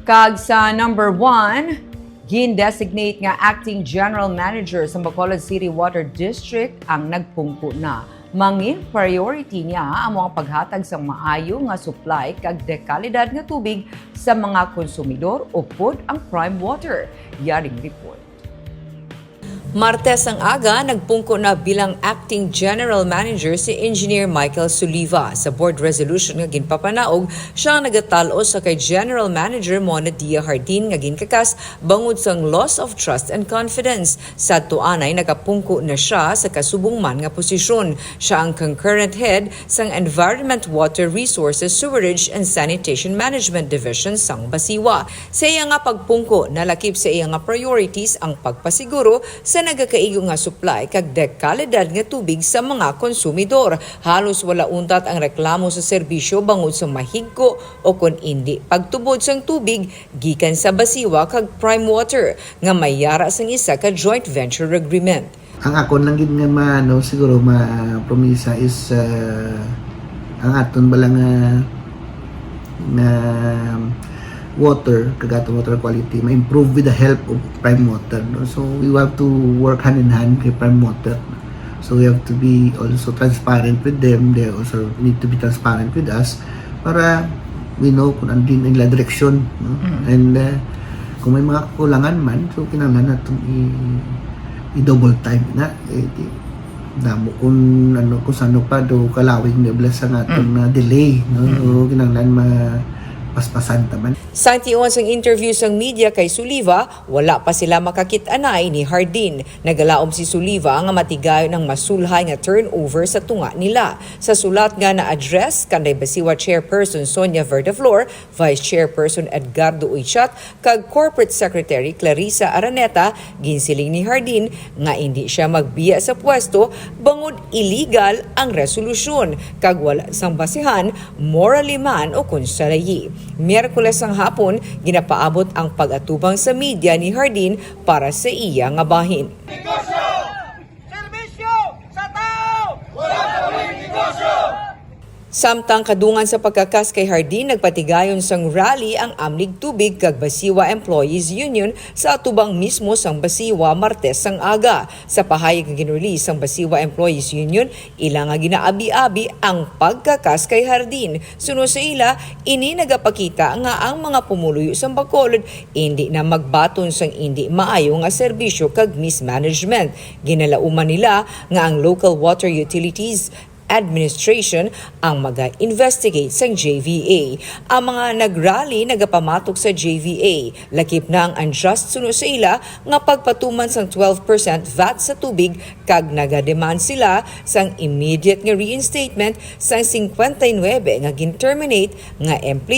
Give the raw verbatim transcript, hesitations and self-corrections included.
Kag sa number one, gin-designate nga acting general manager sa Bacolod City Water District ang nagpungko na. Mangin priority niya amo ang paghatag sang maayo nga supply kag dekalidad nga tubig sa mga konsumidor upod ang Prime Water. Yaring report. Martes ang aga, nagpungko na bilang acting general manager si Engineer Michael Suliva. Sa board resolution nga ginpapanaog, siya ang nagatal-os sa kay general manager Mona Dia Hardin nga ginkakas bangod sang loss of trust and confidence. Sadto anay, nakapungko na siya sa kasubong man nga posisyon. Siya ang concurrent head sang Environment, Water Resources, Sewerage and Sanitation Management Division sang Basiwa. Sa iya nga pagpungko, nalakip sa iya nga priorities ang pagpasiguro sa nagakaigo nga supply kag dekalidad nga tubig sa mga konsumidor. Halos wala untat ang reklamo sa serbisyo bangod sa mahigko o kon indi pagtubod sang tubig gikan sa Basiwa kag Prime Water nga may yara sang isa ka joint venture agreement. Ang akon lang gid nga ma-, ano, siguro ma-, promisa is, ah, ang aton bala nga, nga water, kag aton water quality, ma-improve with the help of Prime Water, no? So, we have to work hand in hand kay Prime Water. So, we have to be also transparent with them. They also need to be transparent with us para we know kung ano din ang ila direksyon, no? Mm. And, uh, kung may mga kakulangan man, so kinahanglan natin i-, i-double time na. Eh, di, damo kung ano, kung sano pa do kalawig ni Blas ang aton Mm. nga delay, no? Mm. So, kinahanglan mapaspasan ta man. Sang tion sang interview sang media kay Suliva, wala pa sila makakit-anay ni Hardin. Nagalaom si Suliva nga matigayon ang masulhay nga turnover sa tunga nila. Sa sulat nga na-address kanday Basiwa Chairperson Sonia Verdeflor, Vice Chairperson Edgardo Uychat, kag Corporate Secretary Clarissa Araneta, ginsiling ni Hardin nga indi siya magbiya sa pwesto bangod illegal ang resolusyon kag wala sang basihan, morally man o kon sa layi. Miyerkules sang hapon, ginapaabot ang pag-atubang sa media ni Hardin para sa iya nga bahin. Negosyo! Serbisyo sa tao! Wala sa uling negosyo! Samtang kadungan sa pagkakas kay Hardin, nagpatigayon sang rally ang Amlig Tubig kag Basiwa Employees Union sa atubang mismo sang Basiwa Martes sang aga. Sa pahayag nga gin-release sang Basiwa Employees Union, ila nga ginaabi-abi ang pagkakas kay Hardin. Suno sa ila, ini nagapakita nga ang mga pumuluyo sang Bacolod indi na magbaton sang indi maayo nga serbisyo kag mismanagement. Ginalauman nila nga ang Local Water Utilities Administration ang maga-investigate sang J V A. Ang mga nag-rally nagapamatok sa J V A. Lakip na ang unjust, suno sa ila, nga pagpatuman sang twelve percent vat sa tubig kag nagademand sila sang immediate nga reinstatement sang cincuenta y nueve nga gin-terminate nga empleyado.